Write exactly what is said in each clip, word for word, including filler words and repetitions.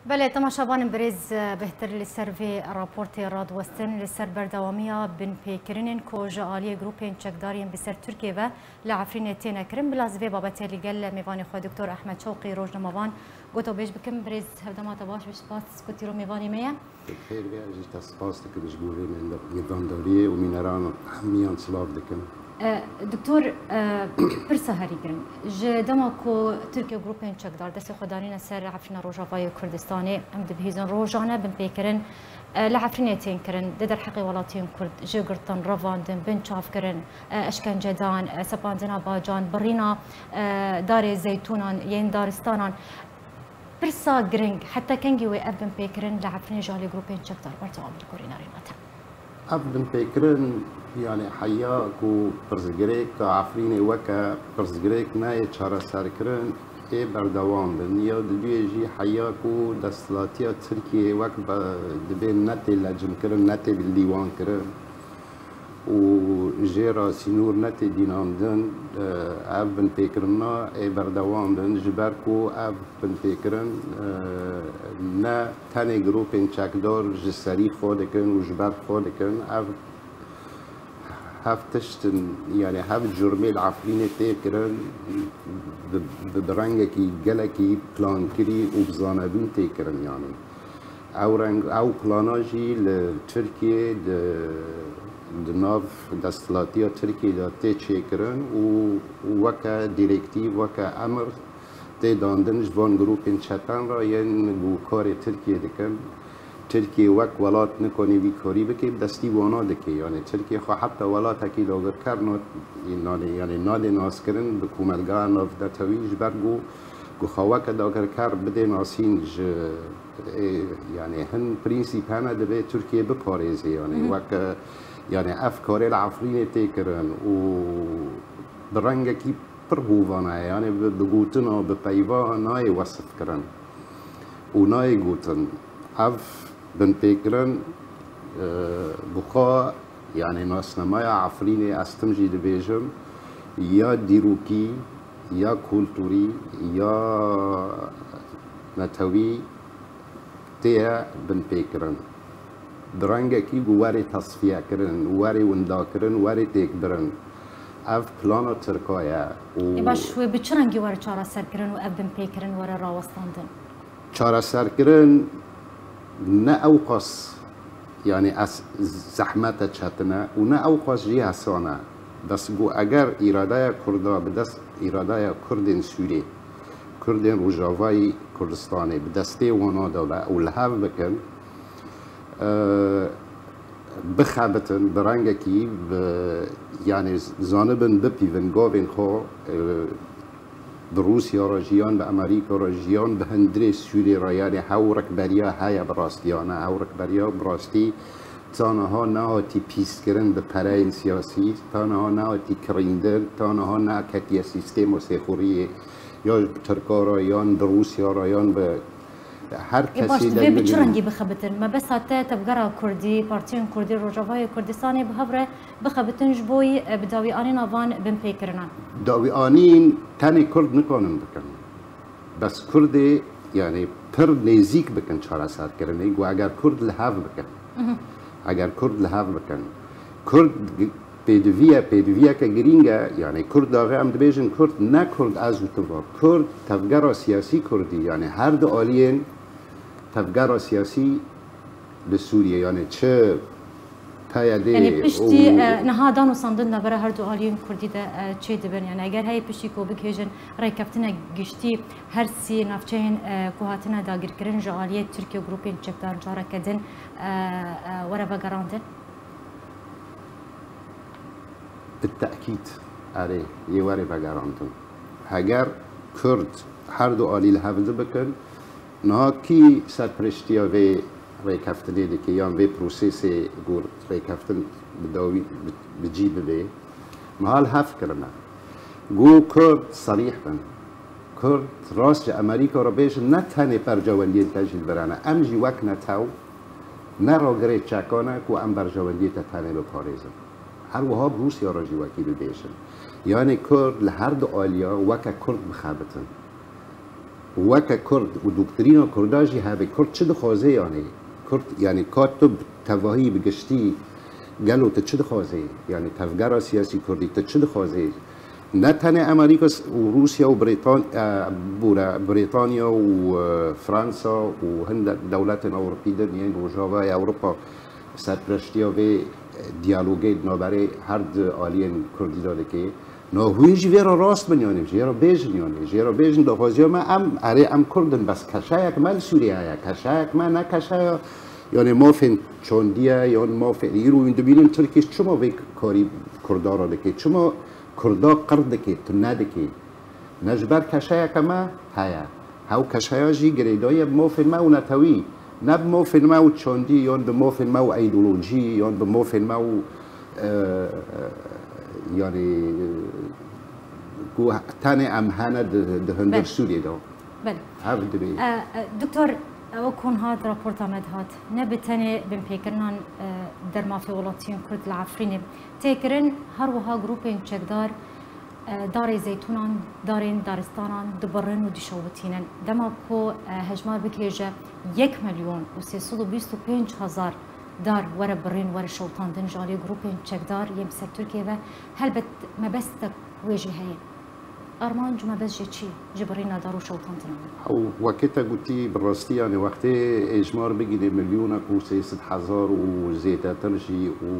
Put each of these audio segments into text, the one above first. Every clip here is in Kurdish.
Belê, temaşevanên birêz, bêhtir li ser vê raportê radiwestin, li ser berdewamiya binpêkirinên ku ji aliyê grûpên çekdar yên bi ser Tirkiyê ve li Efrînê têne kirin. Bila ez vê babetê li gel mêvanê xwe Doktor Ehmed Şewqî rojnamevan gotobêj bikim. Birêz, hevdema te baş be, spas ku tîro mêvanê me ye. Xêr be, ez jî te spas dikim ji bo vê mênda-, mêvandariyê û mîneran hemiyan silav dikim. E, Doktor, e, pirsa herî giring. Ji dema ku Tirkiye grûpên çekdar destê xwe danîne ser Efrîna Rojavayê Kurdistanê, em dibihîzin rojane binpêkirin, e, li Efrînê tên kirin, di derheqê welatiyên Kurd jê girtin, revandin, binçavkirin, e, eşkencedan, e, sepandina bacan, birîna, e, darê zeytûnan, yên daristanan. Pirsa giring, heta kengî wê ev binpêkirin li Efrînê ji alî grûpên çekdar berdewam li gorî nerîna te? Ev binpêkirin, yanî heya ku pirsgirêka Efrînê weke pirsgirêk nayê çareserkirin, ê berdewam bin. Ya diduyê jî heya ku desthilatiya Tirkiyê wek be-, dibê netê lecimkirin, netê lîwankirin û jê re sînor netê dînandin, e, ev binpêkirina ê berdewam bin, ji ber ku ev binpêkirin, e, ne tenê grûpên çekdar ji serî xwe dikin û ji ber xwe dikin. Ev hev tişt in, yanî hev curmê li Efrînê tê kirin, bi, bi, bi rengekî gelekî plankirî û bi zanebûn tê kirin, yanî. Ew reng, ew plana jî li Tirkiyê di, di nav desthilatiya Tirkiyê de tê çêkirin û weke dîrektîv, weke emir tê dandin ji van grûpên çeten re yên ku karê Tirkiyê dikin. Tirkiye wek welat nikanî vî karî bike, bi destî wana dike. Yanî Tirkiye xwe heta welatekî dagirker na-, nane, yanî nadê naskirin bi komelgeha navnetewî ji ber ku, ku xwe weke dagirker bidê nasîn ji Ê, yanî hin prensîp hene, divê Tirkiye biparêzê, yanî Hı hı. wek, e, yanî ev karê li Efrînê tê kirin û bi rengekî pir hovana ye, yanî bi, bi gotina, bi peyva nayê wesif kirin û nayê gotin. Ev binpêkirin, e, bi xwe, yanî nasnameya Efrînê, ez tim jî dibêjim, ya dîrokî, ya kulturî, ya netewî, tê ye binpêkirin. Bi rengekî ku werê tesfiyekirin, werê windakirin, werê têkbirin. Ev plana Tirka ye û Ê baş, wê bi çi rengî were çareserkirin û ev binpêkirin were rawestandin? Çareserkirin ne ewqas, yanî ez zehmet e, çetin e û ne ewqas jî hesan e. Bes ku eger îradeya Kurda bi dest, îradeya Kurdên Sûriyê, Kurdên Rojavayî Kurdistanê bi destê wana de be û li hev bikin, e, bixebitin bi rengekî, bi, yanî zanibin bipîvin gavên xwe, e, bi Rûsya re jî yan bi Amerîka re jî yan bi hundirê Sûriyê re, yanî hew rikberiya heye bi rastiyane, hew rikberiya bi rastî ta niha nehatî pîskirin bi pereyên siyasî, ta niha nehatî kirîndin, ta niha neketiye sîstêma sêxuriyê, ya bi Tirka re, yan bi Rûsya re, yan bi her Ê baş, kesî divê bi çi dengmegirî. Rengî bixebitin? Mebesta te tevgera Kurdî, partiyên Kurdî, Rojavayê Kurdistanê bi hev re bixebitin ji bo yî, e, bi dawîanîna van binpêkirinan? Dawîanîn tenê Kurd nikanin bikin. Bes Kurdê, yanî pir nêzîk bikin çareserkirinê, ku eger Kurd li hev bikin. Mhm. Eger Kurd li hev bikin. Kurd g-, pêdiviye, pêdiviyeke girîng e, yanî Kurd daxê em dibêjin Kurd, ne Kurd ez û tu va. Kurd, tevgera siyasî Kurdî, yanî her du aliyên tevgera siyasî li Sûriyê, yanî çi P Y D Yanî piştî, û e, niha danûsandin navbera her du aliyên Kurdî de, e, çêdibin. Yanî eger heye piştî ku bigihêjin rêkeftina giştî her sî navçeyên, e, ku hatine dagirkirin ji aliyê Tirkiye û grûpên çekdar careke din, e, e, were vegerandin? Bi tekîd, erê, yê were vegerandin. Heger Kurd her du alî li hev dibikin, niha kî serpirêştiya vê rêkeftinê dike yan vê prosesê ku rêkeftin bi dawî, bi, bi cî bibe? Niha li hev kirine. Ku Kurd serîh bin. Kurd rast ji Amerîka re bêjin, ne tenê berjewendiyên te jî li vir hene. Em jî wek netew ne ragirê çekan e ku em berjewendiyê te tenê biparêzin. Her wiha bi Rûsya re jî wekî bibêjin. Yanî Kurd li her du aliya weke Kurd bixebitin. Weke Kurd û doktrîna Kurda jî hebe, Kurd çi dixwaze yanî? Kurd, yanî ka tu bi tevahî, bi giştî, gelo tu çi dixwazî? Yanî tevgera siyasî Kurdî tu çi dixwazî? Ne tenê Amerîka û Rûsya û Brîtan-, e, bûre, Brîtanya û, e, Fransa û hin de-, dewletên Ewropî din yên Rojavayê Ewropa serpereştiya vê, e, diyalogê di navberê her di aliyên Kurdî de dike. Na hûn jî vê re rast bin, yanî jê re bêjin, yanî jê re bêjin daxwaziya me, em, erê, em Kurd in, bes keşeyek me li Sûriyê heye, keşeyek me ne keşeya, yanî mafên çandiye yan mafên, îro hûn dibînin Tirkiye çima vê karî Kurda re dike, çima Kurda qir dike, tune dike? Ne ji ber keşeyeke me heye. Hew keşeya jî girêdayî ye bi mafên me û netewî. Ne bi mafên me û çandî yan bi mafên me û îdeolojî yan bi mafên me û, e, e, yanî, e, ku tenê em hene di, di hundir Sûriyê de. Belê. Hev dibê. E, e, Doktor, ew kon hat, raporta me dihat. Ne bi tenê binpêkirinan, e, dermafê welatiyên Kurd li Efrînê tê kirin, her wiha grûpên çekdar, e, darê zeytûnan, darên daristanan dibirin û dişewitînin. Dema ku, e, hejmar bigihêje yek milyon û sê sed û bîst û pênc hezar dar were birîn, were şewitandin ji alî grûpên çekdar yên bi ser Tirkiyê ve, helbet mebestek wê jî heye. Armanc û mebest jê çi ji birîna dar û şewitandina? Ew, wekî te gotî, bi rastî, yanî wextê êjmar bigînê milyonek û sê sed hezar û zêdetir jî û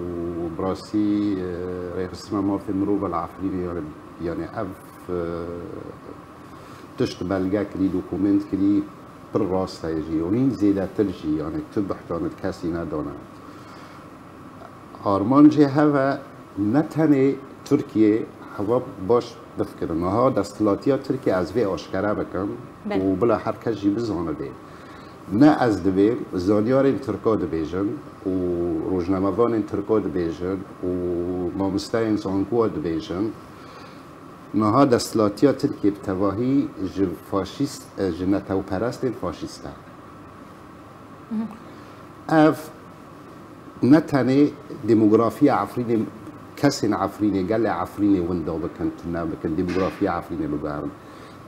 bi rastî, e, rêxistina mafê mirov li Efrînê, yanî, yanî ev, e, tişt belge kirî, dokument kirî, pir rast heye jî. Û hîn zêdetir jî, yanî tu buhtanê kesî nedane. Armancê hev e, ne tenê Tirkiye, heva baş bifikirin. Niha desthilatiya Tirkiye, ez vê aşkere bikim Belê. û bila her kes jî bizanibe. Ne ez dibêm, zanyarên Tirka dibêjin û rojnamevanên Tirka dibêjin û mamosteyên zankowa dibêjin. Niha desthilatiya Tirkiye bi tevahî ji faşîst, e, ji netewperestên faşîst e. Ev ne tenê demografiya Efrînê, kesên Efrînê, gelê Efrînê winda bikin, tune bikin, demografiya Efrînê biguherin.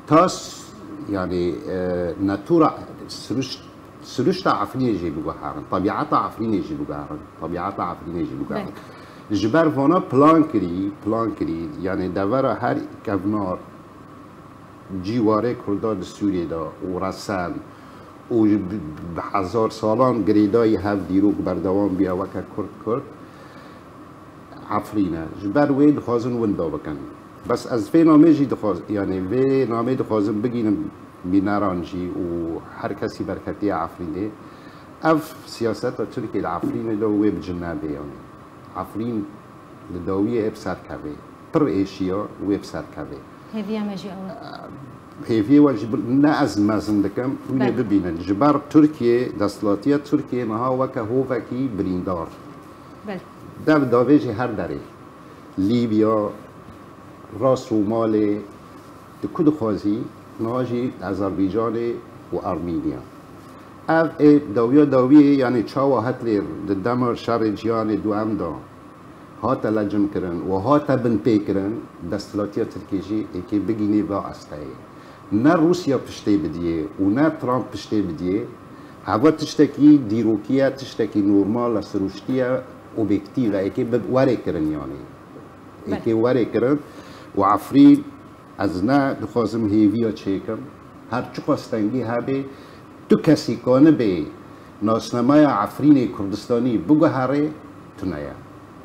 Tas, yanî, e, natura, siruşt-, siruşta Efrînê jî biguherin, tebiata Efrînê jî biguherin, tebiata Efrînê jî biguherin. Belê. Ji ber vana plan kirî, plan kirî, yanî devera her kevnar cîwarê Kurda di Sûriyê de û resen û ji bi, bi hezar salan girêdayî hev dîrok berdewam bûye weke Kurd, Kurd, Efrîn e. Ji ber wê dixwazin winda bikin. Bes ez vê namê jî dixwaz-, yanî vê namê dixwazim bigînim bîneran jî û her kesî berketiye Efrînê. Ev siyaseta Tirkiyê li Efrînê de wê bi cin nebe, yanî Efrîn li dawiyê ê bi ser kevê. Pir êşiya wê bi ser kevê. Hêviya me jî ew e. Hêviyê we jî bi-, ne ez mezin dikim, hûn ê Belê. bibînin. Ji ber Tirkiye, desthilatiya Tirkiye niha weke hovekî birîndar. Belê. Dev davêjê her derê. Lîbya, Ras û Malê, di ku dixwazî, niha jî Azerbaycanê û Armînya. Ev ê dawiya dawiyê, yanî çawa hetlê di dema şerê cîhanê duem de hate lecimkirin û hate binpêkirin, desthilatiya Tirkiyê jî êkê bigînî va asteyê. Ne Rûsya piştê bidiyê û ne Trump piştê bidiyê. Heva tiştekî dîrokî ye, tiştekî normal e, siruştî ye, obyektîf e. Êkê bi-, werê kirin yanî. Belê. Êkê werê kirin û Efrîn, ez ne dixwazim hêviya çêkim. Her çiqas tengî hebe, tu kesî kanibê nasnameya Efrînê Kurdistanî biguherê, tune ye.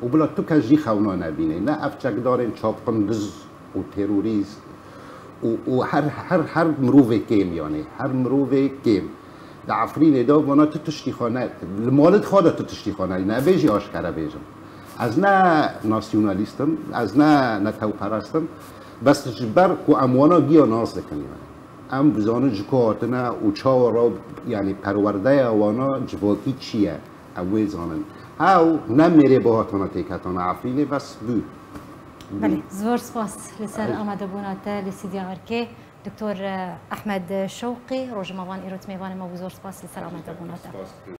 Û bila tu kes jî xewna nebîne. Ne ev çekdarên çapqin, diz û terorîst û, û her, her, her mirovê kêm, yanî her mirovê kêm. Di Efrînê de vana tu tiştî xwe ne, li malê xwe de tu tiştî xwe ne, ne vê jî aşkere bêjim. Ez ne nasyonalîst im, ez ne netewperest im, bes ji ber ku em wana giya nas dikin, yanî. Em bizanin ji ku hatine û çawa re, yanî perwerdeya wana civakî çi ye, em wê zanin. Ew ne mêrê bihatana têketana Efrînê, bes bû. Belê, zor spas li ser Ay. amadebûna te li Stûdyoya Erkê. Doktor, eh, Ehmed Şewqî, rojnamevan, îro mêvanê me bû, zor spas li ser amadebûna te. Spas.